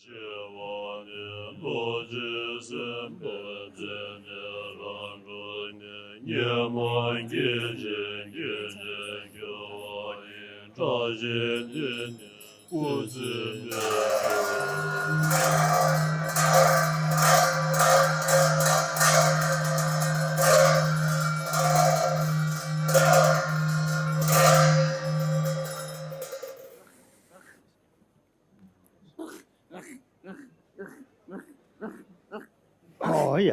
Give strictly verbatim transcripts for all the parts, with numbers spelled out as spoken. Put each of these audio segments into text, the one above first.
ཞེས་པ་ནི་རྡོ་རྗེ་སེམས་དཔའི་མཚན་ཉིད་ལ་འགྲོ་ནས་ཉི་མ་བརྒྱད་ཅུའི་རྒྱུན་ཅན་གྱུར་པ་ཡི། བཀྲ་ཤིས་འདི་ནི་སྐུ་ཚེ་ནས། ཨོ་ཡ།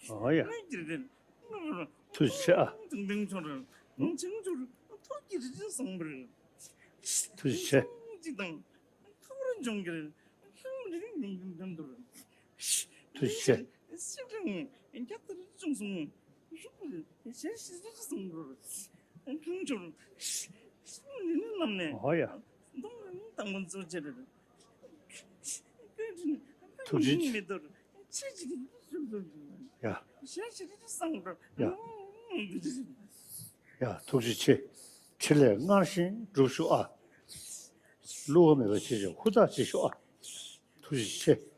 ཨོ་ཡ། ཐུགས་རྗེ་ཆེ་ཨ། ཐུགས་རྗེ་ཆེ། ཐུགས་རྗེ་ཆེ། ཨོ་ཡ། ཐུགས་རྗེ་ཆེ། ཡ། ཡ། ཐུགས་རྗེ་ཆེ། ཕྲིན་ལས་སྔར་བཞིན་སྒྲུབ་ཤོག་ཨ། བསླུ་བ་མེད་པ་བྱེད་ཅིང་ཧུར་ཐག་བྱེད་ཤོག་ཨ། ཐུགས་རྗེ་ཆེ།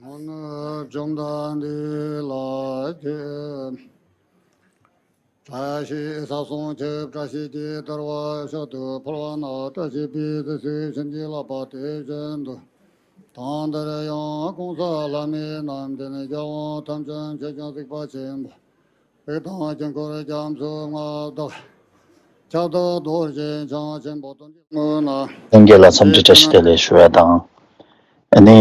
ཨ་ནི་བཅོམ་ལྡན་འདས་ལ་ཕྱག་བཀྲ་ཤིས་ཟབ་གསང་ཁྱབ་བཀྲ་ཤིས་ཀྱི་བདེ་བ་ཤུགས་ཏུ་ཕུལ་བ་ན། བཀྲ་ཤིས་པའི་ཚེ་ཚེ་བྱིན་གྱིས་བརླབས་པ་དེ་བཞིན་དུ། དང་དེར་ཡང་གོང་ས་ལྷ་མི་རྣམས་ཀྱི་ནི་རྒྱལ་དབང་ཐམས་ཅད་མཆོད་ཅིང་གཟིགས་པ་ཆེན་པོ། དཔལ་དང་དཀྱིལ་འཁོར་རྒྱ་མཚོའི་མངའ་བདག་ཁྱབ་བདག་རྡོ་རྗེ་འཆང་ཆེན་པོ་དོན་གྱི་དངོས་ན། ལྷན་རྒྱས་ལ་འཚམས་འདྲི་བཀྲ་ཤིས་བདེ་ལེགས་ཞུ་བ་དང་། ཨ་ནི།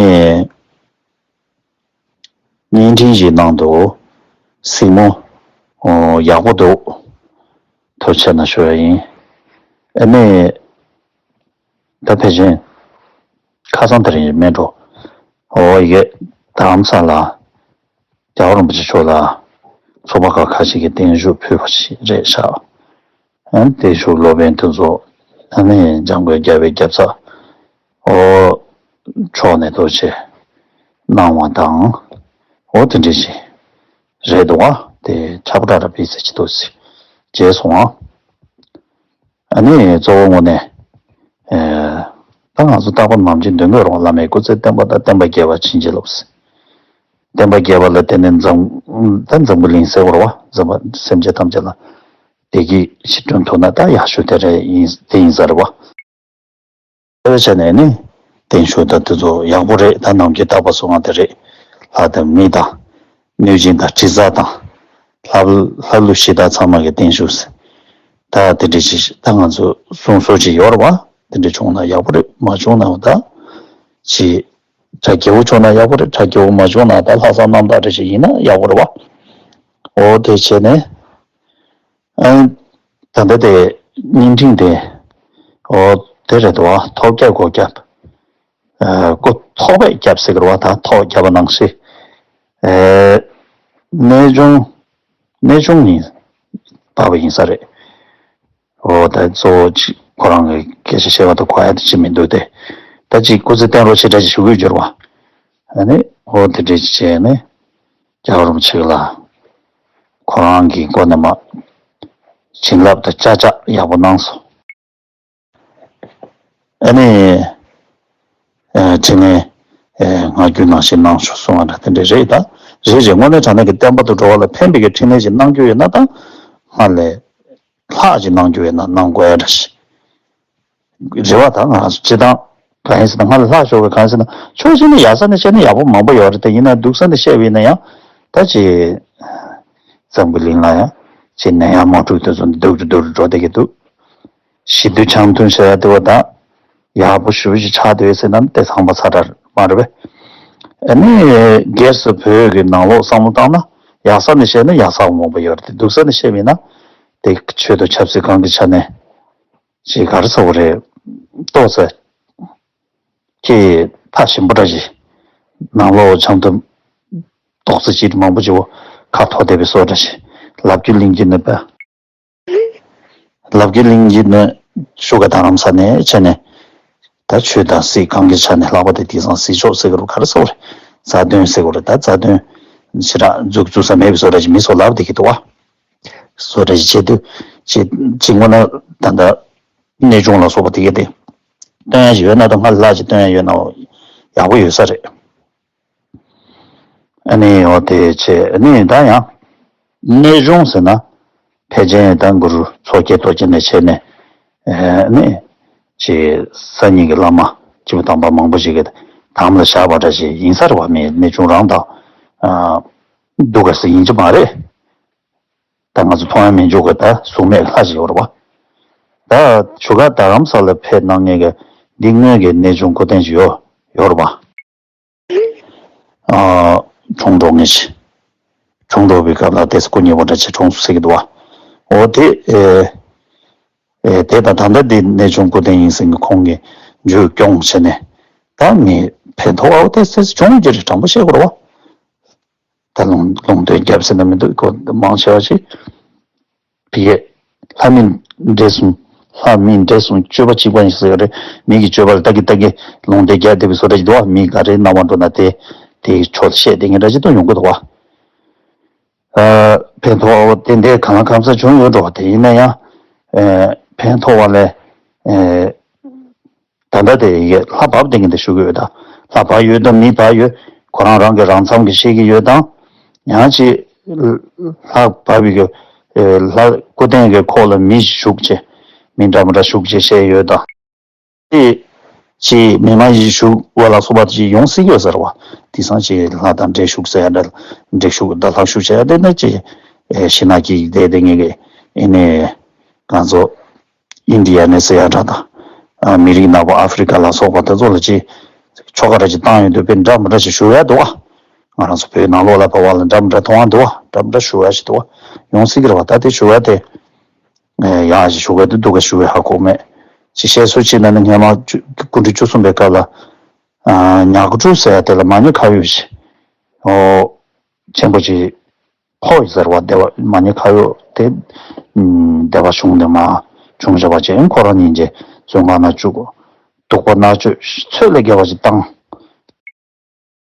བརྙན་འཕྲིན་ཞིག་ནང་དུ་གཟིགས་མོ་ཡག་པོ་འདུག་ཐུགས་རྗེ་ཆེ་ན་ཞུ་བ་ཡིན། ཨ་ནི། ད་ཕལ་ཆེར་ཁ་སང་དེ་རིང་མེད་འགྲོ། ཨོ་ཡེ། དྷ་རམ་ས་ལ་རྒྱལ་བ་རིན་པོ་ཆེ་མཆོག་ལ་ཚོགས་པ་ཁག་ཁ་ཤས་ཀྱིས་བརྟན་བཞུགས་ཕུལ་བ་ཞིག་རེད་ཤག་ཨ་ནི་བརྟན་བཞུགས་སློབ་དཔོན་དེ་ཚོ་ཨ་ནི་འཇམ་མགོན་རྒྱལ་བའི་རྒྱབ་རྩ། ཨོ། མཆོག་ནས་ཐུགས་རྗེ་གནང་བ་དང་། ཨོ་དེ་འདྲ་ཞིག་རེད་འདུག་ཨ། དེ་ཁྱབ་བསྒྲགས་ར་སྤེལ་ཚེ་ཅི་འདུག་ཟེར་བྱས་སོང་ཨ། ཨ་ནི་གཙོ་བོ་དངོས་གནས། ཨེ། ད་ང་ཚོ་རྟག་པར་ནམ་རྒྱུན་འདོན་དགོས་རེད་བ། བླ་མའི་སྐུ་ཚེ་བརྟན་པ་དང་བསྟན་པ་རྒྱས་པར་བྱིན་གྱིས་རློབས་ཟེར། བསྟན་པ་རྒྱས་པ་ལ་བརྟེན་ནས་འཛམ། ད་འཛམ་བུ་གླིང་ཟེར་བ་རེད་བ། འཛམ་བུ་སེམས་ཅན་ཐམས་ཅད་ལ་བདེ་སྐྱིད་ཞིག་བསྐྲུན་ཐུབ་ན་ད་ཡག་ཤོས་དེ་རེད་ཡིན། དེ་ཡིན་ས་རེད་བ། དེ་བྱས་ནས་ནི་བརྟན་བཞུགས་དང་དེ་ཚོ་ཡག་པོ་རེད། ད་ནམ་རྒྱུན་རྟག་པར་སོང་ང་དེ་རེད། ལྷ་དང་མི་དང་། གནོད་སྦྱིན་དང་དྲི་ཟ་དང་། ལྷ། ལྷ་ཀླུ་གཞི་བདག་ཚང་མ་གི་བརྟན་བཞུགས་ཟེར། ད་དེ་འདྲ་ཅིག་ད་ང་ཚོ་གསུང་སྲོལ་ཅིག་ཡོད་རེད་བ། དེ་འདྲ་བྱུང་ན་ཡག་པོ་རེད། མ་བྱུང་ན་ད་ཅིག་གྲ་རྒྱས་པོ་བྱུང་ན་ཡག་པོ་རེད། གྲ་རྒྱས་པོ་མ་བྱུང་ན་ད་ལྷག་བསམ་རྣམ་དག་འདྲ་ཅིག་ཡིན་ན་ཡག་པོ་རེད་བ། འོ་དེ་བྱས་ནས། ཨ། ད་ལྟ་དེ་བརྙན་འཕྲིན་དེ། ཨོ། དེ་རེད་དོ། ཐོག་རྒྱབ་སྒོ་རྒྱབ། ཨ། སྒོ་ཐོག་པས་རྒྱབ་ཟེར་གི་རེད་བ། ད་ཐོག་རྒྱབ་པ་ནང་བཞིན། ཨེ། གནས་ཆུང་། གནས་ཆུང་ཡིན་པ་བ་ཡིན་ས་རེད། ཨོ། ད་གཙོ་བོ་ཅིག་ཁོ་རང་གི་སྐད་ཆ་བཤད་པ་དང་གོ་ཡ་དེ་ཅི་མི་འདུག་སྟེ། ད་ཅིག་སྐུ་ཚེ་བརྟན་རོགས་བྱེད་འདྲ་ཅིག་ཞུ་གི་ཡོད་རེད་བ། ཨ་ནི་ཨོ་དེ་འདྲ་ཅིག་བྱས་ནས། རྒྱལ་བ་རིན་པོ་ཆེ་ལ་ཁོ་རང་གི་སྒོ་ནས་མ་བྱིན་རླབས་དང་ཅག་ཅག་ཡག་པོ་གནང་སོང་། ཨ་ནི། ཨེ། འཕྲིན་ལས། ཨེ། སྔར་རྒྱུན་ནང་བཞིན་གནང་ཤོག་གསུང་བ་འདྲ་དེ་འདྲ་རེད་ད། རེད་རེད། དངོས་གནས་དྲང་གནས་ཀྱི་བསྟན་པ་དང་འགྲོ་བ་ལ་ཕན་པའི་གི་འཕྲིན་ལས་ཞིག་གནང་རྒྱུ་ཡོད་ན་ད། སྔར་ལས་ལྷག་ཅིག་གནང་རྒྱུ་ཡོད་ན་གནང་དགོས་ཡ་འདྲ་ཞིག་རེད་བ། ད་ང་རང་ཚོ་སྤྱི་བཏང་གང་ཡིན་ཟེར་ན། སྔར་ལས་ལྷག་ཤོར་བའི་གང་ཡིན་ཟེར་ན། ཕྱོགས་གཅིག་ནས་ཡག་ས་ནས་བཤད་ན་ཡག་པོ་མང་པོ་ཡོད་རེད་དེ། ཡིན་ན་སྡུག་ས་ནས་བཤད་པ་ཡིན་ན་ཡང་ད་ཅི། འཛམ་བུ་གླིང་ལ་ཡང་ཅི་ནད་ཡམས་དམག་འཁྲུག་དེ་ཚོ་སྡུག་རུ་སྡུག་རུ་འགྲོ་བསྡད་ཀྱི་འདུག་ཞི་དུལ་འཆམ་མཐུན་ཟེར་ཡ་དེ་བ་ད་ཡག་པོ་ཞེ་པོ་ཅིག་ཆགས་བསྡད་ཡོད་ཟེར་ན་དེ་ཚང་མ་ཚ་དྲག་མ་རེད་པས། ཨ་ནི་སྒེར་སུ་བོད་ཀྱི་ནང་ལོགས་བསམ་བློ་བཏང་ན་ཡག་ས་ནས་བཤད་ན་ཡག་ས་མང་པོ་ཡོད་རེད་དེ། སྡུག་ས་ནས་བཤད་པ་ཡིན་ན། དེ་ཆོས་དང་ཆབ་སྲིད་གང་གི་ཆ་ནས་ཅིག་ག་རེ་ཟེར་དགོས་རེད། ཏོག་ཙམ་ཁྱེད་ཕ་ཞིམ་པོ་འདྲ་ཞིག་ནང་ལོགས་འཆམ་མཐུན་རྡོག་རྩ་གཅིག་མང་པོ་ཅིག་བོ་ཁ་འཐོར་བསྡད་པའི་བཟོ་འདྲ་ཞིག་ལབ་རྒྱུ་གླེང་རྒྱུ་ནི་པ། ལབ་རྒྱུ་གླེང་རྒྱུ་ནི་ཤུགས་དཀར་རྡ་རམ་ས་ནས་བྱས་ནས་ད་ཆོས་དང་སྲིད་གང་གི་ཆ་ནས་ལྷག་པ་དེ་དེང་སང་སྲིད་ཕྱོགས་ཟེར་དགོས་རེད། ག་རེ་ཟེར་དགོས་རེད། རྩ་དོན་ཟེར་དགོས་རེད། ད་རྩ་དོན་ཞེ་དྲག་འཛུགས་འཛུགས་ས་མེད་པའི་བཟོ་འདྲ་ཞིག་མི་ཚོ་ལབ་བསྡད་ཀྱི་འདུག་བ། བཟོ་འདྲ་ཞིག་བྱེད་དུས་ཅིག་ཅིག་སྔོན་ན་ད་ལྟ་གནས་ཆུང་ལ་སོགས་པ་དེ་གས་དེ་སྟོན་ཡ་ཞིག་ཡོད་ན་དང་སྔར་ལྷག་ཅིག་སྟོན་ཡ་ཡོད་ན་ཡག་པོ་ཡོད་ས་རེད། ཨ་ནི་འོ་དེ་བྱས་ཨ་ནི་ད་ཡང་གནས་ཆུང་ཟེར་ན་ཕལ་ཆེར་ད་གུ་རུ་མཚོ་སྐྱེས་རྡོ་སྐྱེས་ནས་བྱས་ནས་ཨ་ནི་ཅིག་སང་ཉིན་གྱི་བླ་མ་སྐྱེས་བུ་དམ་པ་མང་པོ་ཞིག་གིས་དམ་ལ་བཞག་པ་འདྲ་ཞིག་ཡིན་ས་རེད་བ། མི་གནས་ཆུང་རང་དང་ཨ་འདུག་ག་ས་ཡིན་གྱི་མ་རེད། ད་ང་ཚོ་མཐོང་ཡ་མི་འཇུག་གི་ད་གཟུགས་མེད་ལྷ་ཞིག་ཡོད་རེད་བ། ད་ཆུ་ཁ་རྡ་རམ་ས་ལ་ཕེབས་གནང་མཁན་གྱི་འདི་སྔོན་གྱི་གནས་ཆུང་སྐུ་རྟེན་ཞིག་ཡོད་ཡོད་རེད་བ། ཨ་གྲོངས་འགྲོ་ངེས་ཤིག་གྲོངས་འགྲོ་བའི་སྐབས་ལ་ཏོག་ཙམ་སྐུ་མཉེལ་པོ་འདྲ་ཅིག་གྲོངས་སོང་ཟེར་གྱི་འདུག་བ། འོ་དེ་ཨེ་ཨེ་དེ་དང་ད་ལྟ་འདི་གནས་ཆུང་སྐུ་རྟེན་ཡིན་ཟེར་མཁན་ཁོང་གིས་འཇུ་སྐྱོང་བྱས་ནས་ད་མི་ཕན་ཐོགས་པ་དེ་ཏོག་ཙམ་བྱུང་རྒྱུ་རེད། དྲང་པོ་བཤད་དགོས་རེད་བ། ད་ལུང་ལུང་སྟོན་རྒྱབ་ཟེར་ན་མི་འདུག་གོ། མང་ཆེ་བ་ཞིག་ཕ་གིའི་ལྷ་མི་འདྲེ་གསུམ། ལྷ་མི་འདྲེ་གསུམ་སྤྱོད་པ་གཅིག་པ་ཡིན་ཟེར་ཡོད་རེད། མི་གི་སྤྱོད་པ་ལ་ལྟ་གི་ལྟ་གི་ལུང་སྟོན་རྒྱབ་བསྡད་པའི་བཟོ་འདྲ་ཞིག་འདུག་བ། མི་ག་རེ་སྣང་བ་འགྲོ་ན་དེ་དེའི་ཕྱོགས་ལ་བཤད་བསྡད་མཁན་འདྲ་ཅིག་ཏུ་ཡོང་གི་འདུག་བ། ཨ་ཕན་ཐོགས་པ་དེ་འདྲའི་གང་ལ་གང་འཚམ་བྱུང་ཡོད་འགྲོ་བ། དེ་ཡིན་ན་ཡང་ཨ་ཕན་ཐོགས་པ་ལས་ཨ་ད་ལྟ་དེ་ཡི་ལྷ་བབས་བསྡད་མཁན་དེ་ཞུ་གི་ཡོད་ད། ལྷ་བབས་ཡོད་དང་མི་བབས་ཡོད། ཁོ་རང་རང་གི་རང་མཚམས་ཀྱི་བཤད་ཀྱི་ཡོད་དང་། ཡང་ཅིག་ལྷ་བབས་པའི་གི་ལྷ་སྐུ་རྟེན་གྱི་ཁོག་ལ་མི་ཞིག་བཞུགས་བྱས་མི་འདྲ་མི་འདྲ་བཞུགས་བྱས་བཤད་ཡོད་དང་། དེ་ཅིག་མི་མ་ཡིན་བཞུགས་པ་ལ་སོགས་པ་ཅིག་ཡོང་སྲིད་ཡོད་ཟེར་བ། དེང་སང་ཅིག་ལྷ་དང་འདྲེ་བཞུགས་ཟེར་ཡ་འདྲ། འདྲེ་བཞུགས་ད་ལྷ་བཞུགས་བྱས་ཡ་དེ་ནི་ཅིག་ཨེ་ཤི་ན་གི་དེ་དེ་ངེས་གི་ཨེ་ནས་ང་ཚོ་ཨིན་ཌི་ཡ་ནས་ཟེར་ཡ་འདྲ་དང་། ཨ་མི་རིགས་ནག་པོ་ཨ་ཧྥི་རི་ཀ་ལ་སོགས་པ་དེ་ཚོ་ལ་ཅིག་ཆོ་ག་འདྲ་ཅིག་བཏང་ཡོང་དུས་དཔེ་འདྲ་མི་འདྲ་ཞིག་ཞུ་ཡ་འདུག་བ། ང་རང་ཚོ་བོད་ནང་ལོགས་ལ་བབས་པ་ལ་འདྲ་མི་འདྲ་མཐོང་བ་འདུག་བ། འདྲ་མི་འདྲ་ཞུ་ཡ་ཞིག་འདུག་བ། ཡོང་སྲིད་ཀྱི་རེད་བ། ད་དེ་ཞུ་ཡ་དེ་ཡག་ཞིག་ཞུ་ག་དེ་འདུག་ག་ཞུ་བའི་ཧ་གོ་མེད། ཅིག་བཤད་སྲོལ་ཅིག་ན་ནི་སྔས་མ་བཅུ་སྐུ་ཕྲེང་བཅུ་གསུམ་པའི་སྐབས་ལ་ཨ་ཉག་ཕྲུག་ཟེར་ཡ་དེ་ལ་མ་ཎི་ཁ་ཡོད་ཞིག་ཨོ་ཆེན་པོ་ཅིག་ཕོག་ཡོད་ཟེར་བ། སྡེ་པ་མ་ཎི་ཁ་ཡོད་དེ་ཨམ་སྡེ་པ་གཞུང་ནས་མར་བྱུང་བྱ་བ་ཅན་ཁོ་རང་ཉིད་ཀྱི་བཙོན་ཁང་ནང་བཅུག་སྡུག་པ་མནར་གཅོད་ཚད་ལས་བརྒལ་བ་ཅིག་བཏང་།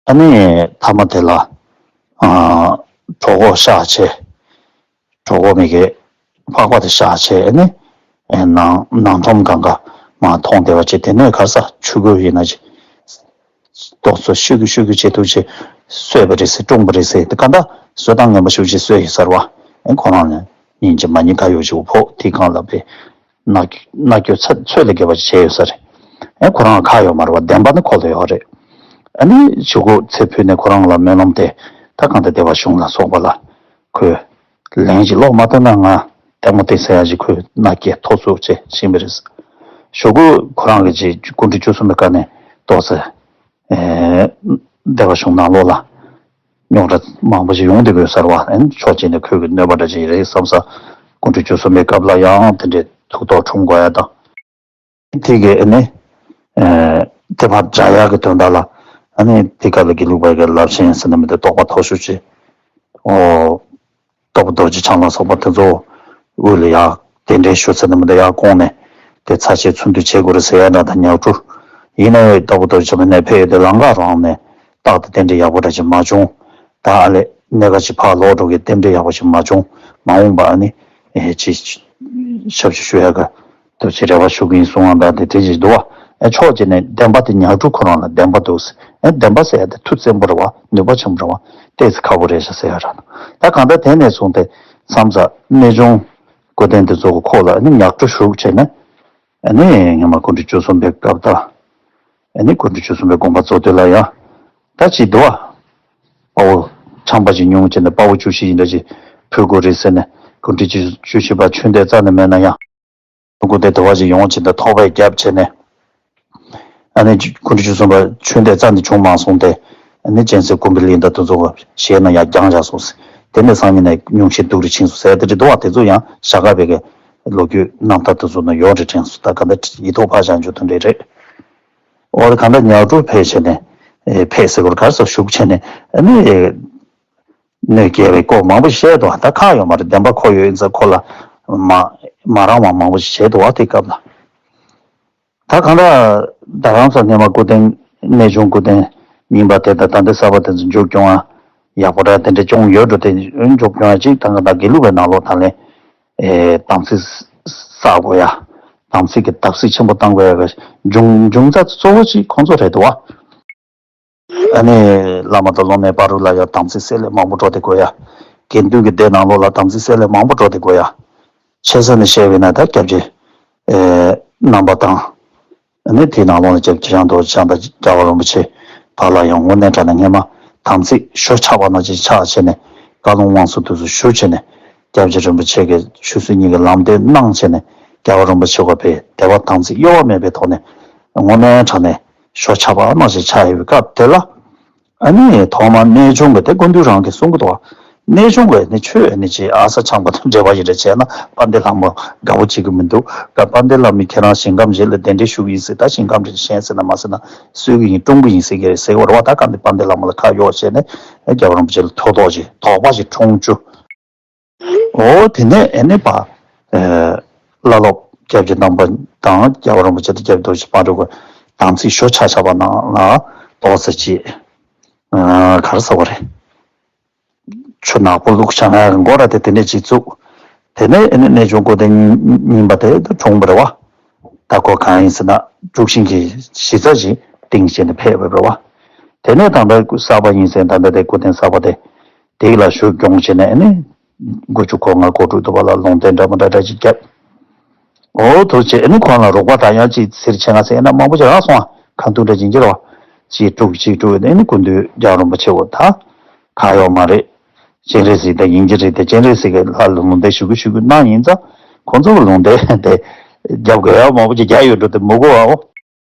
ཨ་ནི་མཐའ་མ་དེ་ལ་ཨ་གྲོད་ཁོག་གཤགས་བྱས། གྲོད་ཁོག་མི་དགེ་ཕག་པ་དེ་གཤགས་བྱས་ཨ་ནི་ནང་ནང་ཁྲོམ་གང་ག་མར་མཐོང་བསྡད་པ་ཅིག་དེ་ནས་ག་ས་ཆུ་ཁོལ་ཡིན་ན་ཅིག་ཏོག་ཙམ་ཤུ་གུ་ཤུ་གུ་བྱེད་ཐུབ་ཅིག་གསོས་པ་རེད་ཟེར་བཀྲུངས་པ་རེད་ཟེར་དེ་ག་འདྲ་བཟོ་སྟངས་ངན་པ་ཤུགས་ཆེ་བཟོས་ཡོད་ས་རེད་བ། ཨེ་ཁོ་རང་ནས་ཉིན་གཅིག་མ་ཉིན་ཁ་ཡོད་ཅིག་ཕོག་དེ་གང་ལ་བས་མནར་མནར་གཅོད་ཚད་ཚོད་ལས་བརྒལ་བ་ཅིག་བྱས་ཡོད་ས་རེད། ཨེ་ཁོ་རང་ཁ་ཡོད་མ་རེད་བ། བདེན་པ་ནི་ཁོ་ལ་ཡོད་རེད། ཨ་ནི་ཇུ་གུ་ཚེ་ཕུལ་ནས་ཁོ་རང་ལ་སྨོན་ལམ་དེ་ད་གང་ལྟར་སྡེ་པ་གཞུང་ལ་སོགས་པ་ལ་ཁོས་ལན་ཅིག་སློག་མ་ཐུབ་ན་ང་ལྟད་མོ་སྟེར་ཟེར་ཡ་ཅིག་ཁོས་མནར་གཅོད་ཐོག་བཙུགས་བྱས་ཕྱིན་པ་རེད། ཇུ་གུ་ཁོ་རང་གི་ཅིག་སྐུ་ཕྲེང་བཅུ་གསུམ་པའི་སྐབས་ནས་ཏོག་ཙམ་ཨེ་སྡེ་པ་གཞུང་ནང་ལོགས་ལ་རྙོག་དྲ་མང་པོ་ཞིག་ཡོང་བསྡད་ཡོད་ས་རེད་བ། ཨ་ནི་ཕྱོགས་གཅིག་ནས་ཁོས་གི་གནོད་པ་འདྲ་ཅིག་རེད་བསམ་ས། སྐུ་ཕྲེང་བཅུ་གསུམ་པའི་སྐབས་ལ་ཡང་དེ་འདྲའི་ཐུགས་ཐོག་འཁྲུངས་དགོས་ཡ་དང་། དེ་གི་ཨ་ནི་ཨེ་དེ་ཕར་དགྲ་ཡག་གི་དོན་དག་ལ་ཨ་ནི་དེ་སྐབས་ལ་དགེ་ལུགས་པ་གི་རླབས་ཆེན་ཟེར་ན་མི་འདུག་རྟོགས་པ་མཐོ་ཤོས་ཅིག་ཨོ། སྟོབས་རྡོ་རྗེ་འཆང་ལ་སོགས་པ་དེ་ཚོ་དབུས་ལ་ཡར་གདན་འདྲེན་ཞུ་ཚར་ནས་མི་འདུག་ཡར་བསྐོངས་ནས་དེ་ཚར་བཅད་ཚུར་འདུས་བྱེད་དགོས་རེད་ཟེར་ཡ་འདྲ་དང་ཉག་ཕྲུག་ཡིན་ན་ཡང་སྟོབས་རྡོ་རྗེ་འཆང་ནས་ཕེབས་ཡོད་དེ་ལམ་ཁ་རང་ནས་རྟག་ཏུ་རྟེན་འབྲེལ་ཡག་པོ་འདྲ་ཅིག་མ་བྱུང་། ད་ཨ་ལས་གནས་ཁ་ཅིག་ཕར་ལོག་འགྲོ་གི་རྟེན་འབྲེལ་ཡག་པོ་ཅིག་མ་བྱུང་། མ་འོངས་པ་ཨ་ནི་ཨེ་ཅིག་ཞབས་ཕྱི་ཞུ་ཡ་ག་དུ་ཅིག་རེ་བ་ཞུ་གི་ཡིན་གསུང་བ་འདྲ་དེ་དེ་ཅིག་འདུག་བ། ཨེ་ཕྱོགས་གཅིག་ནས་བདེན་པ་དེ་ཉག་ཕྲུག་ཁོ་རང་ལ་བདེན་པ་འདུག་ཟེར། ཨེ་བདེན་པ་ཟེར་ཡ་དེ་མཐུ་བཙན་པོ་རེད་བ། ནུས་པ་ཆེན་པོ་རེད་བ། ཏོག་ཙམ་ཁག་པོ་རེད་ཤག་ཟེར་ཡ་ར། ད་གང་ལྟར་དེ་ནས་བཟུང་སྟེ་མཚམས་མཚམས་གནས་ཆུང་སྐུ་རྟེན་དེ་ཚོ་གི་ཁོག་ལ་ཨ་ནི་ཉག་ཕྲུག་ཞུགས་བྱས་ནས་ཨ་ནི་སྔོན་མ་སྐུ་ཕྲེང་བཅུ་གསུམ་པའི་སྐབས་དང་ཨ་ནི་སྐུ་ཕྲེང་བཅུ་གསུམ་པའི་དགོངས་པ་རྫོགས་དུས་ལ་ཡང་ད་ཅིག་འདུག་བ། དཔའ་བོ་ཆམ་པ་ཅིག་ཉུང་བྱས་ནས་དཔའ་བོ་བཅུ་བཞི་ཡིན་འདྲ་ཅིག་ཕུལ་དགོས་རེད་ཟེར་ནས་སྐུ་ཕྲེང་བཅུ་བཞི་པ་ཆོས་འདོན་རྩ་ནས་མེད་ན་ཡང་། སྐུ་དེ་དུ་བ་ཞིག་ཡོང་བྱས་ནས་ཐོག་པའི་རྒྱབ་བྱས་ནས། ཨ་ནི་སྐུ་ཕྲེང་བཅུ་གསུམ་པ་ཆོས་འདོན་རྩ་ནས་བྱུང་མ་སོང་སྟེ། ཨ་ནི་སྤྱན་གཟིགས་ཀུམ་བི་ལི་ཡིན་ད་དུ་ཚོ་ཞེད་སྣང་ཡར་བརྒྱངས་བཞག་སོང་ཟེར། དེ་ནས་སང་ཉིན་ནས་ཉུང་ཤས་སྡུག་རུ་ཕྱིན་སོང་ཟེར་དེ་འདྲ་འདུག་བ། དེ་ཚོ་ཡང་བྱ་དཀའ་བའི་གི་ལོ་རྒྱུས་རྣམ་ཐར་དེ་ཚོ་ནང་ཡོད་རེད་དྲན་སོང་། ད་ག་འདྲ་ཡིག་ཐོག་ཕར་བཞག་འཇོག་དོན་འདྲ་རེད། འོ་དེ་ག་འདྲ་ཉག་ཕྲུག་ཕེབས་བྱས་ནས་ཨེ་ཕེབས་ཟེར་བར་གར་སོགས་ཞུགས་བྱས་ནས་ཨ་ནི་ཨེ་གནོད་སྐྱེལ་བའི་སྐོར་མང་པོ་བཤད་འདུག་ད་ཁག་ཡོད་མ་རེད། བདེན་པ་ཁོ་ཡོད་ཡིན་ཙང་ཁོ་ལ་མ་མ་རང་དབང་མང་པོ་ཞིག་བྱས་འདུག་བ། དེ་སྐབས་ལ། ད་གང་ལྟར་རྡ་རམ་ས་སྣེ་མ་སྐུ་རྟེན་གནས་ཆུང་སྐུ་རྟེན་རྙིང་པ་དེ་དང་ད་ལྟ་གསར་པ་དེ་ཚོ་མཇུག་སྐྱོང་བ་ཡག་པོ་འདྲ་དེ་འདྲ་སྐྱོང་ཡོད་འགྲོ། དེ་མཇུག་སྐྱོང་བ་ཅིག་དང་ག་ད་དགེ་ལུགས་པའི་ནང་ལོགས་ད་ལན་ཨེ་དམ་ཚིག་བསགས་དགོས་ཡ། དམ་ཚིག་གི་བརྡབ་གསིག་ཆེན་པོ་བཏང་དགོས་ཡ་གི་འབྱུང་འབྱུང་རྩ་གཙོ་བོ་ཅིག་ཁོང་ཚོ་རེད་འདུག་བ། ཨ་ནི་བླ་མ་དང་སློབ་མའི་བར་དུ་ལ་ཡང་དམ་ཚིག་གསེར་ལས་མང་པོ་འགྲོ་བསྡད་དགོས་ཡ། དགེ་འདུན་གྱི་སྡེ་ནང་ལོགས་ལ་དམ་ཚིག་གསེར་ལས་མང་པོ་འགྲོ་བསྡད་དགོས་ཡ། ཆེ་ས་ནས་བཤད་པས་ན་ད་སྐྱབས་རྗེ་ཨེ་རྣམ་པ་དང་། ཨ་ནི་དེའི་ནང་ལོགས་ནས་སྐྱབས་རྗེ་ཞང་དོ་ཞང་དང་རྒྱལ་བ་རིན་པོ་ཆེ་བར་ལ་ཡང་དངོས་གནས་དྲང་གནས་སྔས་མ་དམ་ཚིག་ཞོ་ཆགས་པ་ནང་བཞིན་ཆགས་བྱས་ནས་བཀའ་ལུང་དབང་གསུམ་དུས་སུ་ཞུ་བྱས་ནས་སྐྱབས་རྗེ་རིན་པོ་ཆེ་གི་ཆོས་སྲིད་གཉིས་ཀྱི་ལམ་སྟོན་གནང་བྱས་ནས་རྒྱལ་བ་རིན་པོ་ཆེ་གི་བའི་དད་པ་དམ་ཚིག་གཡོ་བ་མེད་པའི་ཐོག་ནས་དངོས་གནས་དྲང་གནས་ཞོ་ཆགས་པ་ནང་བཞིན་ཆགས་ཡོད་པའི་སྐབས་དེ་ལ། ཨ་ནི་ཐོག་མར་གནས་ཆུང་གི་དེ་སྐུ་མདུན་རང་གིས་གསུང་གི་འདུག་བ། གནས་ཆུང་གི་ནི་ཆོས་ནི་ཅི་ཨ་ས་ཆང་པ་དང་འབྲེལ་བ་ཡོད་རེད་བྱས་ན་དཔལ་ལྡན་ལྷ་མོ་དགའ་པོ་བྱེད་ཀྱི་མི་འདུག་ག་དཔལ་ལྡན་ལྷ་མོས་ཁྱེད་རང་ཞིང་ཁམས་གཞན་ལ་གདན་འདྲེན་ཞུ་གི་ཡིན་ཟེར། ད་ཞིང་ཁམས་རེ་གཞན་ཟེར་ན་མ་ཟེར་ན་གསོལ་གི་ཡིན་སྲུང་གི་ཡིན་ཟེར་གི་རེད་ཟེར་བ་རེད་བ། ད་ག་འདི་དཔལ་ལྡན་ལྷ་མོ་ལ་ཁ་གཡོག་བྱས་ནས་རྒྱལ་བ་རིན་པོ་ཆེ་ལ་ཐོག་ཐོག་ཅིག་དོགས་པ་ཞིག་འཁྲུངས་བཅུག་འོ་དེ་ནས་ཨེ་ནི་པ། ཨེ། བླ་སློབ་སྐྱབས་རྗེ་རྣམ་པ་དང་རྒྱལ་བ་རིན་པོ་ཆེ་དང་སྐྱབས་རྗེ་རྡོ་རྗེ་སྤ་རོ་གི་དམ་ཚིག་ཞོ་ཆགས་ཆགས་པ་ནང་ལ་ཏོག་ཙམ་ཅིག་ཨ། ག་རེ་ཟེར་བ་རེད། ཆུ་ནག་པོ་བླུགས་བྱ་ང་གི་མགོ་ར་དེ་དེ་འདྲས་ཅིག་བཙུགས། དེ་ནས་ཨེ་ནི་གནས་ཆུང་སྐུ་རྟེན་རྙིང་པ་དེ་དུ་འཁྲུངས་པ་རེད་བ། ད་ཁོ་གང་ཡིན་ཟེར་ན་དཀྲུག་ཤིང་གི་གཞི་རྩ་ཞིག་བཏིང་བྱས་ནས་ཕེབས་པ་རེད་བ། དེ་ནས་ད་ལྟ་གསར་པ་ཡིན་ཟེར་ད་ལྟ་དེ་སྐུ་རྟེན་གསར་པ་དེ། དེ་ལ་ཞུ་སྐྱོང་བྱས་ནས་ཨ་ནི། དགུ་བཅུ་གོ་ལྔ་གོ་དྲུག་དུ་བ་ལ་ལུང་བསྟན་འདྲ་མི་འདྲ་འདྲ་ཅིག་བརྒྱབ། འོ་དུ་བྱས་ཨ་ནི་ཁོང་ལ་རོགས་པ་དང་ཡང་ཅིག་ཟེར་བྱས་ང་ཟེར་ན་མང་པོ་ཅིག་རག་སོང་ཨ། ཁ་འཐུང་འདྲ་ཅིག་འགྱུར་བ། ཅིག་དཀྲུག་ཅིག་དཀྲུག་ཨ་ནི་སྐུ་མདུན་རྒྱལ་བ་རིན་པོ་ཆེ་འོ་ད། ཁ་ཡོག་མ་རེད། སྤྱན་རས་གཟིགས་དང་ཡིན་གྱི་རེད་དེ་སྤྱན་རས་གཟིགས་ཀྱི་ལྷ་ལ་ལུང་བསྟན་ཞུ་གི་ཞུ་གི་གནང་ཡིན་ཙང་ཁོང་ཚོ་གི་ལུང་བསྟན་དེ། རྒྱབ་དགོས་ཡ་མང་པོ་ཅིག་རྒྱག་ཡོད་འགྲོ་དེ་མི་དགོས་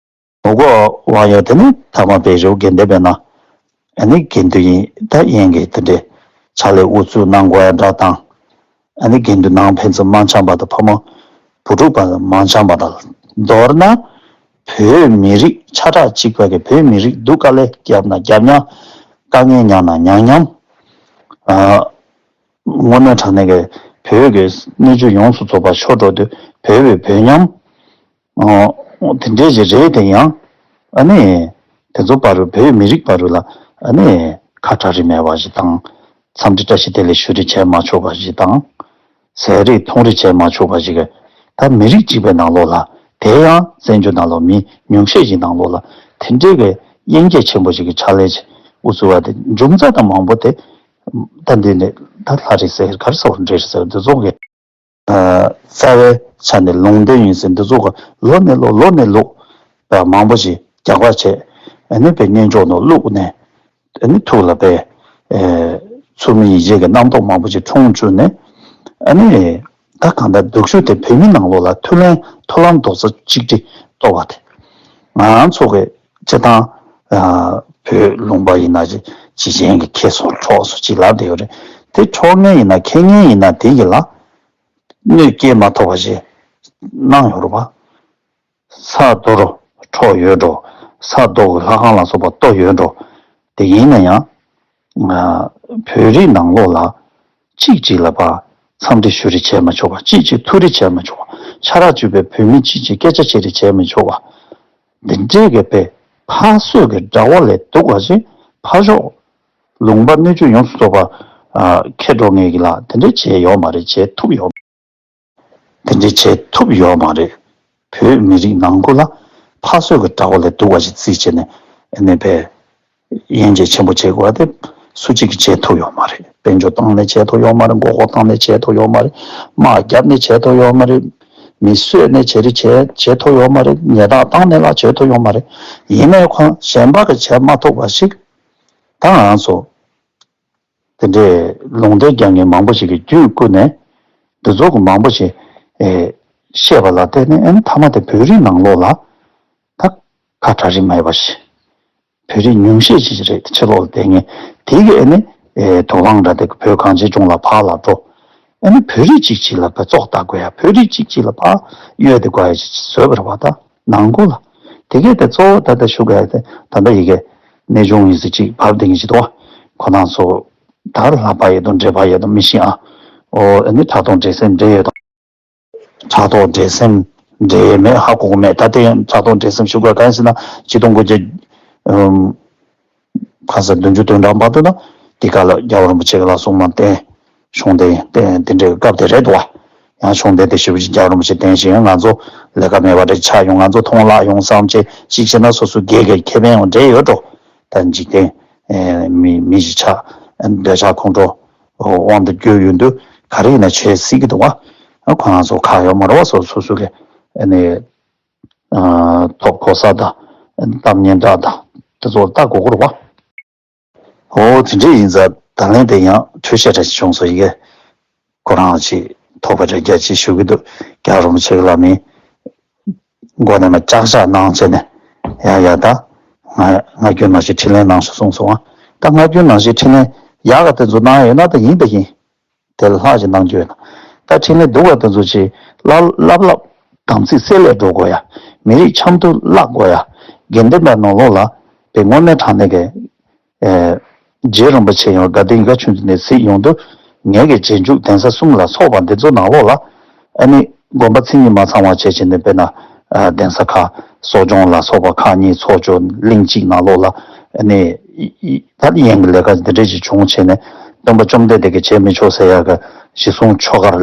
བའོ། མགོ་བོ་དབང་ཡོད་དེ་ནི་ཐ་མ་པའི་རི་བོ་དགེ་ལྡན་པའི་ནང་། ཨ་ནི་དགེ་འདུན་ཡིན་ད་ཡན་གྱི་དེ་འདྲའི་ཕྱག་ལས་དབུ་གཙོས་གནང་དགོས་ཡ་འདྲ་དང་། ཨ་ནི་དགེ་འདུན་ནང་ཕན་ཚུན་མ་འཆམ་པ་དང་ཕོ་མོ་བུ་ཕྲུག་པ་མ་འཆམ་པ་དང་། མདོར་ན། བོད་མི་རིགས་ཆ་གྲགས་གཅིག་པ་གི་བོད་མི་རིགས་སྡུག་དཀའ་ལས་བརྒྱབ་ན་བརྒྱབ་མཉམ། དཀའ་ངལ་མྱངས་ན་མྱངས་མཉམ། ཨ། དངོས་གནས་དྲང་གནས་ཀྱི་བོད་ཀྱི་སྣོད་བཅུད་ཡོངས་སུ་རྫོགས་པ་ཤོར་འགྲོ་དུས་བོད་པའི་བོད་ཉམས། ཨོ། དེ་འདྲའི་ཞིག་རེད་དེ་ཡང་། ཨ་ནི། དེ་ཚོ་བར་རུ་བོད་མི་རིགས་བར་རུ་ལ་ཨ་ནི། ཁ་བྲལ་རིས་མེད་པ་ཞིག་དང་། འཚམས་འདྲི་བཀྲ་ཤིས་བདེ་ལེགས་ཞུ་རིས་བྱས་མ་ཆོག་པ་ཞིག་དང་། ཟས་རིགས་འཐུང་རིས་བྱས་མ་ཆོག་པ་ཞིག་གི། ད་མི་རིགས་གཅིག་པའི་ནང་ལོགས་ལ། དེ་ཡང་བཙན་བྱོལ་ནང་ལོགས་མི་ཉུང་ཤས་ཤིག་ནང་ལོགས་ལ། དེ་འདྲའི་གི་དབྱེན་སྐྱེ་ཆེན་པོ་ཞིག་གི་ཕྱག་ལས་ཅིག་དབུ་ཚུགས་པ་དེ་འབྱུང་རྩ་དང་མང་པོ་དེ། ད་འདི་ནས་ད་ལྷ་རེད་ཟེར་ག་རེ་ཟེར་འདྲེ་རེད་ཟེར་འདི་ཚོ་གི། རྩ་བའི་ཆ་ནས་ལུང་བསྟན་ཡིན་ཟེར་འདི་ཚོ་ག་ལོ་ནས་ལོ་ལོ་ནས་ལོ་བ་མང་པོ་ཞིག་རྒྱག་པ་བྱས། ཨ་ནི་བའི་སྙན་ཅོག་ནང་བླུགས་ནས། ཨ་ནི་ཐུགས་ལ་བའི་ཚུལ་མིན་ཡིད་བྱེད་ཀྱི་རྣམ་རྟོག་མང་པོ་ཞིག་འཁྲུངས་བཅུག་ནས། ཨ་ནི་ད་གང་ལྟར་སྡུག་ཤོས་དེ་བོད་མི་ནང་ལོགས་ལ་མཐུན་ལམ་མཐུན་ལམ་རྡོག་རྩ་གཅིག་སྒྲིལ་གཏོར་བ་དེ། ང་ཚོ་གི་སྤྱི་བཏང་བོད་ལུང་པ་ཡིན་ན་ཅི་ཅི་གཞན་གྱི་ཁེ་སོང་འཕྲོག་སོང་ཅིག་ལབ་བསྡད་ཡོད་རེད། དེ་འཕྲོག་མཁན་ཡིན་ན་ཁེ་མཁན་ཡིན་ན་དེ་ཡིན་ལ། གནོད་སྐྱེལ་མ་ཐུབ་པ་ཞིག་གནང་ཡོད་རེད་པ། ས་རྡོ་རུ་འཕྲོག་ཡོད་འགྲོ། ས་རྡོ་གི་ལྷ་ཁང་ལ་སོགས་པ་གཏོར་ཡོད་འགྲོ། དེ་ཡིན་ན་ཡང་། ང་བོད་རིགས་ནང་ལོགས་ལ་གཅིག་གཅིག་ལ་ཕར་འཚམས་འདྲི་ཞུ་རེས་བྱས་མ་ཆོག་པ། གཅིག་གཅིག་ཐུག་རེས་བྱས་མ་ཆོག་པ། ཆ་རག་གཅིག་པའི་བོད་མི་གཅིག་གཅིག་སྐད་ཆ་བྱེད་རེས་བྱས་མ་ཆོག་པ། འདི་འདྲའི་གི་པའི་ཕ་གསོད་ཀྱི་དགྲ་བོ་ལས་སྡུག་པ་ཞིག་ཕ་ཕྱོགས་ལུང་པ་སྣོད་བཅུད་ཡོངས་སུ་རྫོགས་པ་ཨ་ཁྱེར་འགྲོ་མཁན་གྱི་ལ་དེ་འདྲ་བྱས་ཡོད་མ་རེད། བྱས་ཐུབ་ཡོད། དེ་འདྲ་བྱས་ཐུབ་ཡོད་མ་རེད། བོད་མི་རིགས་ནང་ཁུལ་ལ་ཕ་གསོད་ཀྱི་དགྲ་བོ་ལས་སྡུག་པ་ཞིག་རྩིས་བྱས་ནས་ཨ་ནི་པའི་དབྱེ་འབྱེད་ཆེན་པོ་བྱེད་དགོས་པ་དེ་སུ་གཅིག་གིས་བྱེད་ཐུབ་ཡོད་མ་རེད། དཔལ་འབྱོར་བཏང་ནས་བྱེད་ཐུབ་ཡོད་མ་རེད། མགོ་སྐོར་བཏང་ནས་བྱེད་ཐུབ་ཡོད་མ་རེད། དམག་བརྒྱབ་ནས་བྱེད་ཐུབ་ཡོད་མ་རེད། མི་གསོད་ནས་བྱེད་རེས་བྱེད་བྱེད་ཐུབ་ཡོད་མ་རེད། ཉེས་རྡུང་བཏང་ནས་ལ་བྱེད་ཐུབ་ཡོད་མ་རེད། ཡིན་ནའི་ཁོང་གཞན་པ་གིས་བྱེད་མ་ཐུབ་པ་ཞིག་ད་ང་ཚོ་དེ་འདྲའི་ལུང་བསྟན་རྒྱག་མཁན་མང་པོ་ཞིག་གིས་རྒྱུད་བསྐུལ་ནས་འདི་ཚོ་གི་མང་པོ་ཞིག་ཨེ་བཤད་པ་ལ་བརྟེན་ནས་ཨེ་ནི་མཐའ་མ་དེ་བོད་རིགས་ནང་ལོགས་ལ་ད་ཁ་བྲལ་རིས་མེད་པ་ཞིག་བོད་རིགས་ཉུང་ཤས་ཤིག་རེད། ཕྱི་ལོགས་ལ་བསྡད་མཁན་དེ་གི་ཨ་ནི་ དེ་དུག་རླངས་འདྲ་དེ་བོད་གངས་ཅན་ལྗོངས་ལ་ཕར་ལ་འགྲོ། ཨ་ནི་བོད་རིགས་གཅིག་གཅིག་ལ་ཕར་བཙོག་ལྟ་དགོས་ཡ། བོད་རིགས་གཅིག་གཅིག་ལ་ཕར་གཡོལ་ཏེ་དགོས་ཡ་ཞིག་བཟོས་པ་རེད་བ། ད་ནང་ཁུལ་ལ་དེ་གས་དེ་གཙོ་བོ་ད་ལྟ་ཞུ་དགོས་ཡ་དེ། ད་ལྟ་ཡི་གེ་གནས་ཆུང་ཡིན་ཟེར་གཅིག་བབ་བསྡད་མཁན་ཞིག་འདུག་བ། ཁོ་རང་ཚོ་ད་ལྷག་པ་ཡོད་དོ་འབྲེལ་པ་ཡོད་དོ་མི་ཤེས་ཨ། ཨོ་ཨ་ནི་ཕྲག་དོག་འདྲེ་སེམས་འདྲེ་ཡོད་དོ། ཕྲག་དོག་འདྲེ་སེམས་འདྲེ་མེད་ཧ་གོ་གི་མེད། ད་ལྟ་ཡང་ཕྲག་དོག་འདྲེ་སེམས་ཞུ་དགོས་གང་ཡིན་ཟེར་ན། ཆིག་སྟོང་དགུ་བརྒྱ་ཨམ་ཁ་ས་བདུན་ཅུ་དོན་གྲངས་བར་དུ་ན་དེ་ག་ལ་རྒྱལ་བ་རིན་པོ་ཆེ་གི་ལ་སྲུང་མ་བསྟེན། གཞུང་དེ་བསྟེན་དེ་འདྲའི་སྐབས་དེ་རེད་འདུག་བ། ཡང་གཞུང་དེ་དེ་ཞེ་པོ་ཅིག་རྒྱལ་བ་རིན་པོ་ཆེ་བསྟེན་ཞིང་ང་ཚོ་ལས་ཀ་མེད་པ་རེ་ཆགས་ཡོང་། ང་ཚོ་མཐོང་བརླག་ཡོང་བསམ་བྱས་གཅིག་བྱས་ན་སོ་སོ་སྒེར་གྱི་ཁེ་ཕན་ཡང་འདྲེས་ཡོད་འགྲོ། ད་འཇིག་རྟེན་མི་མི་ཞིག་ཆགས་འདོད་ཆགས་ཁོང་ཁྲོ་དབང་དུ་བསྒྱུར་ཡོང་དུས་ག་རེ་ཡིན་ན་བྱེད་སྲིད་ཀྱི་འདུག་བ། ཁོ་རང་ཚོ་ཁག་ཡོད་མ་རེད་བ། སོ་སོ་སོ་གི་ཨ་ནི་ཐོབ་གོ་ས་དང་གཏམ་སྙན་གྲགས་དང་དེ་ཚོ་ལ་ལྟ་དགོས་ཀྱི་རེད་བ། འོ་དེ་འདྲས་ཡིན་ཙང་ད་ལན་དེ་ཡང་འཕྲོས་བཤད་འདྲ་ཞིག་བྱུང་སོང་། ཡི་གེ་ཁོ་རང་ཅིག་ཐོག་པ་རེ་རྒྱ་ཆེ་ཞུ་གི་འདུག་རྒྱལ་བ་རིན་པོ་ཆེ་གི་ལ་མིན། མགོ་ནས་མ་ལྕག་ལྕག་གནང་བྱས་ནས་ཡ་ཡ་ད་ང་ང་སྐྱོན་ནང་བཞིན་འཕྲིན་ལན་གནང་ཤོག་གསུངས་སོང་ཨ། ད་ང་སྐྱོན་ནང་བཞིན་འཕྲིན་ལན་ཡག་ག་དེ་ཚོ་གནང་ཡོད་ན་ད་ཡིན་ད་ཡིན། དེ་ལ་ལྷག་ཅིག་གནང་རྒྱུ་ཡོད་ན། ད་འཕྲིན་ལན་སྡུག་པ་དེ་ཚོ་ཅིག་ལབ་ལབ་ལབ་དམ་ཚིག་བསྲེ་ལྷད་འགྲོ་དགོས་ཡ། མི་རིགས་འཆམ་མཐུན་བརླག་དགོས་ཡ། དགེ་ལྡན་པའི་ནང་ལོགས་ལ་དཔེ་དངོས་གནས་དྲང་གནས་ཀྱི་ཨེ། རྗེ་རིན་པོ་ཆེ་ཡང་དགའ་ལྡན་ཡིད་དགའ་ཆོས་འཛིན་ནས་གཟིགས་ཡོང་དུས་ངེད་ཀྱི་རྗེས་འཇུག་གདན་ས་གསུམ་ལ་སོགས་པ་འདི་ཚོ་ནང་ལོགས་ལ་ཨ་ནི་དགོན་པ་མཚན་ཉིད་མ་ཚང་བ་བྱས་བྱས་ནས་དཔེར་ན་ཨ་གདན་ས་ཁག་གསོ་སྦྱོང་ལ་སོགས་པ་ཁག་གཉིས་ཚོགས་ཆོས་གླིང་གཅིག་ནང་ལོགས་ལ་ཨ་ནི་ད་ཡན་གྱི་ལས་ཀ་འདི་འདྲས་ཅིག་བྱུང་བྱས་ནས་སྟོན་པ་བཅོམ་ལྡན་འདས་ཀྱིས་བྱེད་མི་ཆོག་ཟེར་ཡག་གི་གཞི་བཟུང་ཆོ་གར་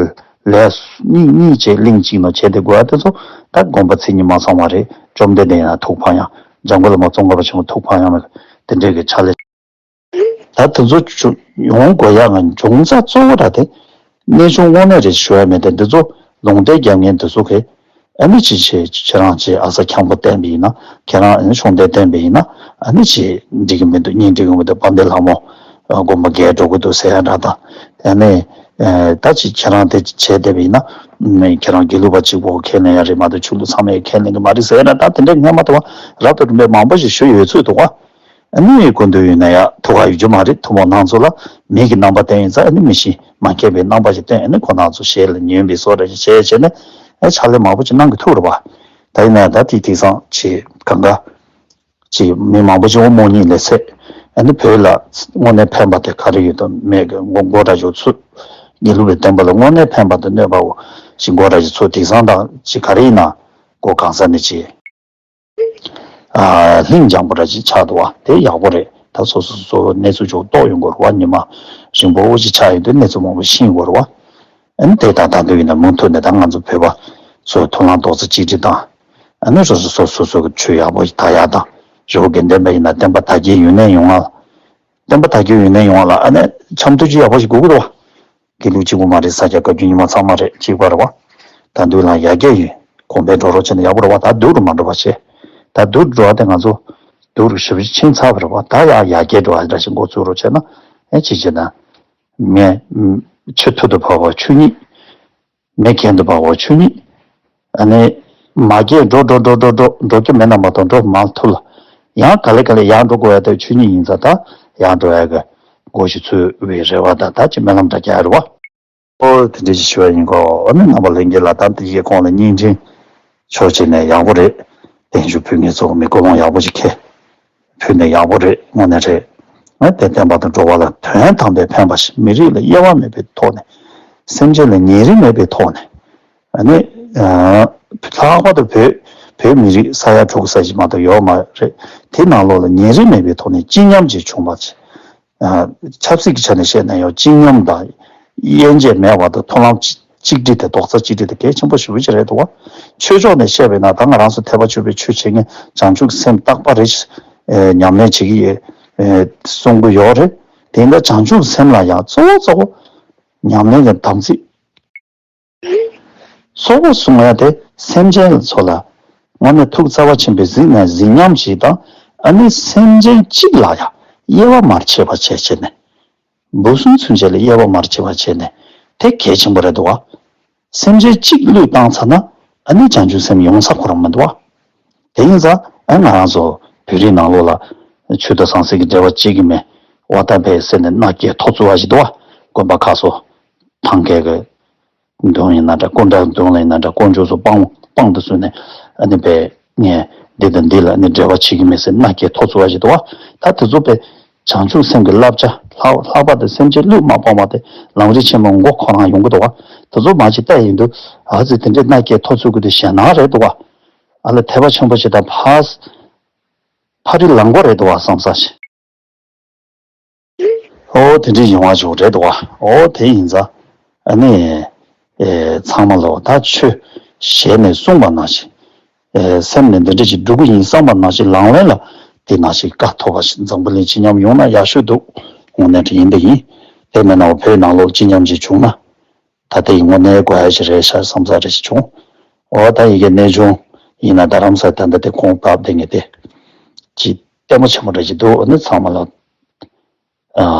ལས་གཉིས་གཉིས་བྱས་གླིང་གཅིག་ནང་བྱས་ཏེ་དགོས་ཡ་དེ་ཚོ་ད་དགོན་པ་མཚན་ཉིད་མ་ཚང་བ་རེད། བཅོམ་ལྡན་འདས་ཡང་ཐུགས་ཕམ་ཡང་འཇམ་མགོན་བླ་མ་ཙོང་ཁ་པ་ཆེན་པོ་ཐུགས་ཕམ་ཡང་མེད། དེ་འདྲས་ཀྱི་ཕྱག་ལས། ད་དེ་ཚོ་ཆུ་ཡོང་དགོས་ཡ་ང་འབྱུང་རྩ་གཙོ་བོ་ར་དེ་གནས་ཆུང་དངོས་གནས་རེད་ཞུ་ཡ་མེད་དེ། འདི་ཚོ་ལུང་བསྟན་རྒྱབ་མཁན་དེ་ཚོ་གིས་ཨ་ནི་ཅི་བྱེད། ཁྱེད་རང་ཅི་ཨ་ས་འཁྱམ་པོ་བསྟན་པ་ཡིན་ན། ཁྱེད་རང་ཨ་ནི་ཆུང་བསྟན་བསྟན་པ་ཡིན་ན་ཨ་ནི་ཅི་འགྲིག་གི་མི་འདུག་གཉིས་འགྲིག་གི་མི་འདུག་དཔལ་ལྡན་ལྷ་མོ་དགོན་པ་བརྒལ་འགྲོ་གི་འདུག་ཟེར་ཡ་འདྲ་དང་། དེ་ནས་ད་ཅི་ཁྱེད་རང་དེ་བྱས་བསྡད་པ་ཡིན་ན་ཁྱེད་རང་དགེ་ལུགས་པ་གཅིག་པོ་ཁས་ལེན་ཡ་རེད་མ་གཏོགས་ཆོས་ལུགས་ཚང་མས་ཁས་ལེན་གི་མ་རེད་ཟེར་ཡ་འདྲ་ད་དེ་འདྲ་ངས་མ་གཏོགས་པ་རབ་ཏུ་རིམ་པས་མང་པོ་ཞིག་ཞུས་ཡོད་ཚོད་འདུག་བ། ཨ་ནི་སྐུ་མདུན་ཡིན་ན་ཡང་ཐུགས་ཁག་ཡོད་རྒྱུ་མ་རེད། ཐུན་མོང་ནང་ཚོ་ལ་མིག་གི་རྣམ་པ་བསྟན་ཡིན་ཙང་ཨ་ནི་མི་ཤེས་མ་མཁས་པའི་རྣམ་པ་ཞིག་བསྟན། ཨ་ནི་ཁོ་རང་ཚོ་ཞལ་ལ་ཉོན་པའི་བཟོ་འདྲ་ཞིག་བྱས་བྱས་ནས་ཨ་ཕྱག་ལས་མང་པོ་ཅིག་གནང་གི་ཐུག་རེད་བ། ད་ཡིན་ན་ཡང་ད་དེ་དེང་སང་ཆེ་གང་ག་ཅིག་མི་མང་པོ་ཅིག་འོ་མོ་གཉིས་ལས་ཚད་ཨ་ནི་བོད་ལ་དངོས་གནས་ཕན་པ་དེ་ག་རེ་ཡོད་དམ་མེད་གི་མགོ་མགོ་འདྲ་ཅིག་ཚུད། དགེ་ལུགས་པའི་བསྟན་པ་ལ་དངོས་གནས་ཕན་པ་དང་གནོད་པའོ་ཞིག་མགོ་འདྲ་ཅིག་ཚུད། དེང་སང་ད་ཅིག་ག་རེ་ཡིན་ན་མགོ་གང་ས་ནས་ཅིག་ཨ་ལྷིང་འཇམ་པོ་འདྲ་ཅིག་ཆགས་འདུག་བ། དེ་ཡག་པོ་རེད། ད་སོ་སོ་སོ་སོ་གནས་ཚུལ་ཅུང་རྟོགས་ཡོང་གི་རེད་བ། ཉི་མ་རིང་པོ་ཅིག་ཆགས་ཡོང་དུས་གནས་ཚུལ་མང་པོ་ཤེས་ཡོང་གི་རེད་བ། ཨ་ནི་དེ་ད་ད་དུང་ཡིན་ན་མུ་མཐུད་ནས་ད་ང་ཚོ་བོད་པ་ཚོ་མཐུན་ལམ་རྡོག་རྩ་གཅིག་སྒྲིལ་དང་། ཨ་ནི་སོ་སོ་སོ་སོ་སོ་གི་ཆོས་ཡག་པོ་ཞིག་དར་ཡག་དང་། རི་བོ་དགེ་ལྡན་པ་ཡིན་ན་བསྟན་པ་དར་རྒྱས་ཡུན་གནས་ཡོང་བ་ལ། བསྟན་པ་དར་རྒྱས་ཡུན་གནས་ཡོང་བ་ལ་ཨ་ནི་འཆམ་མཐུན་ཅིག་ཡག་པོ་ཞིག་དགོས་ཀྱི་རེད་བ། དགེ་ལུགས་གཅིག་པུ་མ་རེད། ས་སྐྱ་བཀའ་བརྒྱུད་རྙིང་མ་ཚང་མ་རེད། གཅིག་པ་རེད་བ། ད་འདུག་ལ་ཡར་རྒྱས་ཡིན། གོང་འཕེལ་འགྲོ་རོགས་བྱས་ན་ཡག་པོ་རེད་བ། ད་སྡུག་རུ་མ་འགྲོ་བ་བྱས། ད་སྡུག་རུ་འགྲོ་བ་དེ་ང་ཚོ་སྡུག་རུ་ཞེ་པོ་ཕྱིན་ཚར་བ་རེད་བ། ད་ཡར་ཡར་རྒྱས་འགྲོ་བ་འདྲ་ཞིག་འགོ་ཚུགས་རོགས་བྱས་ན་ཨེ་ཅིག་བྱས་ན། མེ་ཆུ་ཐུར་དུ་འབབ་པ་ཆོས་ཉིད། མེ་གྱེན་དུ་འབབ་པ་ཆོས་ཉིད། ཨ་ནི་མ་གྱེས་འགྲོ་འགྲོ་འགྲོ་འགྲོ་འགྲོ་འགྲོ་རྒྱུ་མེད་ན་མ་གཏོགས་འགྲོ་མ་ཐུབ་ལ། ཡང་ག་ལེ་ག་ལེ་ཡར་འགྲོ་དགོས་ཡ་དེ་ཆོས་ཉིད་ཡིན་ཙང་ད་ཡར་འགྲོ་ཡ་གི་སྒོ་ཞིག་ཚུགས་པའི་རེ་བ་དང་ད་ཅི་སྨོན་ལམ་འདྲ་རྒྱག་ཡ་རེད་བ། ཨོ་དེ་འདྲ་ཞིག་ཞུ་བ་ཡིན་གོ། ཨ་ནི་རྣམ་པ་ལྷན་རྒྱས་ལ་ད་འདི་ཡི་གོང་ལ་བརྙན་འཕྲིན་ཕྱོགས་གཅིག་ནས་ཡག་པོ་རེད། བརྟན་བཞུགས་ཕུལ་མཁན་ཚོ་མི་ཀུན་སློང་ཡག་པོ་ཞིག་འཁྱེར་ཕུལ་ནས་ཡག་པོ་རེད། དངོས་གནས་རེད། ཨ་དེ་བསྟན་པ་དང་འགྲོ་བ་ལ་དོན་དམ་པའི་ཕན་པ་ཞིག་མི་རིགས་ལ་དབྱེ་བ་མེད་པའི་ཐོག་ནས་སེམས་ཅན་ལ་ཉེ་རིང་མེད་པའི་ཐོག་ནས་ཨ་ནི་ལྷག་པར་དུ་བོད་བོད་མི་རིགས་ས་ཡ་དྲུག་ས་ཞིག་མ་གཏོགས་ཡོད་མ་རེད། དེ་ནང་ལོགས་ལ་ཉེ་རིང་མེད་པའི་ཐོག་ནས་སྤྱི་མཉམ་ཅིག་བྱུང་བ་ཆེ། ཆབ་སྲིད་ཀྱི་ཆ་ནས་བཤད་ན་ཡང་སྤྱི་མཉམ་དང་དབྱེ་འབྱེད་མེད་པ་དང་མཐུན་ལམ་གཅིག་སྒྲིལ་དེ་རྡོག་རྩ་གཅིག་སྒྲིལ་དེ་གལ་ཆེན་པོ་ཞེ་པོ་ཅིག་རེད་འདུག་བ། ཆོས་ཕྱོགས་ནས་བཤད་པས་ན་ད་ང་རང་ཚོ་ཐེག་པ་ཆོས་པའི་ཆོས་བྱེད་མཁན་བྱང་ཆུབ་སེམས་རྟག་པ་རེད། ཉམས་ལེན་བྱེད་ཀྱི་ཡོད་གསུང་གི་ཡོད་རེད། དེ་འདྲ་བྱང་ཆུབ་སེམས་ལ་ཡང་གཙོ་བོ་གཙོ་བོ་ཉམས་ལེན་གྱི་དམ་ཚིག་གཙོ་བོ་གསུང་ཡ་དེ་སེམས་ཅན་ཚོ་ལ་དངོས་གནས་ཐུགས་རྩ་བ་ཆེན་པོས་གཟིགས་ནས་གཟིགས་ཉམས་ཤིག་དང་། ཨ་ནི་སེམས་ཅན་གཅིག་ལ་ཡང་དབྱེ་བ་མར་ཕྱེ་བ་བྱས་བྱས་ནས། འབུ་སྲིན་ཚུན་ཆད་ལ་དབྱེ་བ་མར་ཕྱེ་བ་བྱས་ནས་དེ་གལ་ཆེན་པོ་རེད་འདུག་བ། སེམས་ཅན་གཅིག་བློས་བཏང་ཚར་ན་ཨ་ནི་བྱང་ཆུབ་སེམས་ཡོང་ས་ཁོ་རང་མི་འདུག་བ། དེ་ཡིན་ཙང་ཨ་ང་རང་ཚོ་བོད་རིགས་ནང་ལོགས་ལ་ཆོས་དང་ཟང་ཟིང་གི་འབྲེལ་བ་བྱེད་ཀྱི་མེད། འོ་ད་བས་ཟེར་ནས་མནའ་སྐྱེལ་ཐོ་བཙུགས་པ་ཞིག་འདུག་བ། དགོན་པ་ཁག་སོ། ཐང་གའི་གི་མདུན་ཡིན་ན་འདྲ། སྐུ་འདྲ་མདུན་ལ་ཡིན་ན་འདྲ། དཀོན་མཆོག་ཚོ་སྤང་སྤང་དུ་བཟོས་ནས་ཨ་ནི་བས་ངས་འདི་དང་འདི་ལ་ནི་འབྲེལ་བ་བྱེད་ཀྱི་མེད་ཟེར་མནའ་སྐྱེལ་ཐོ་བཙུགས་པ་ཞིག་འདུག་བ། ད་དེ་ཚོ་བས་བྱང་ཆུབ་སེམས་ཀྱི་བསླབ་བྱ། ལྷག་ལྷག་པར་དུ་སེམས་ཅན་ལུས་མ་སྤངས་པ་དེ་ལམ་རིམ་ཆེན་མོའི་མགོ་ཁོ་རང་ཡོང་གི་འདུག་བ། དེ་ཚོ་མ་ཅིག་བལྟས་ཡིན་དུས་ཨ་ཙི་དེ་འདྲའི་མནའ་སྐྱེལ་ཐོ་བཙུགས་དགོས་དུས་ཞེད་སྣང་རེད་འདུག་བ། ཨ་ལ་དད་པ་ཆེན་པོ་ཞིག་དང་ཕ་ཕ་རི་ལང་གོ་རེད་འདུག་བ་བསམ་ས་ཞིག་ཨོ་དེ་འདྲའི་ཡོང་བ་ཞིག་རེད་འདུག་བ། ཨོ་དེ་ཡིན་ཙང་ཨ་ནི་ཨེ་ཚང་མ་ལོ་ད་ཆོས་ཞལ་ནས་གསུངས་པ་ནང་བཞིན་ཨེ་སེམས་ནས་འདི་འདྲ་ཞིག་སྒྲུབ་ཀྱི་ཡིན་བསམ་པ་ནང་བཞིན་ལག་ལེན་ལ་དེ་ནང་བཞིན་བཀའ་ཐོབ་པ་ཞིག་འཛམ་བུ་གླིང་སྤྱི་མཉམ་ཡོང་ན་ཡག་ཤོས་འདུག། དངོས་གནས་དྲི་ཡིན་འདི་ཡིན། དེ་མིན་ན་བོད་ནང་ལོགས་སྤྱི་མཉམ་ཅིག་བྱུང་ན། ད་ལྟའི་དངོས་གནས་དགོས་ཡ་ཞིག་རེད་ཤག་བསམ་ས་རེ་ཞིག་བྱུང་། འོ་ད་ཡི་གེ་གནས་ཆུང་ཡིན་ན་རྡ་རམ་ས་ད་ལྟ་དེ་ཁོང་བབས་བསྡད་ངེས་ཏེ། ཅི་ལྟད་མོ་ཆེན་པོ་འདྲ་ཞིག་འདུག་ནི་ཚང་མ་ལ། ཨ་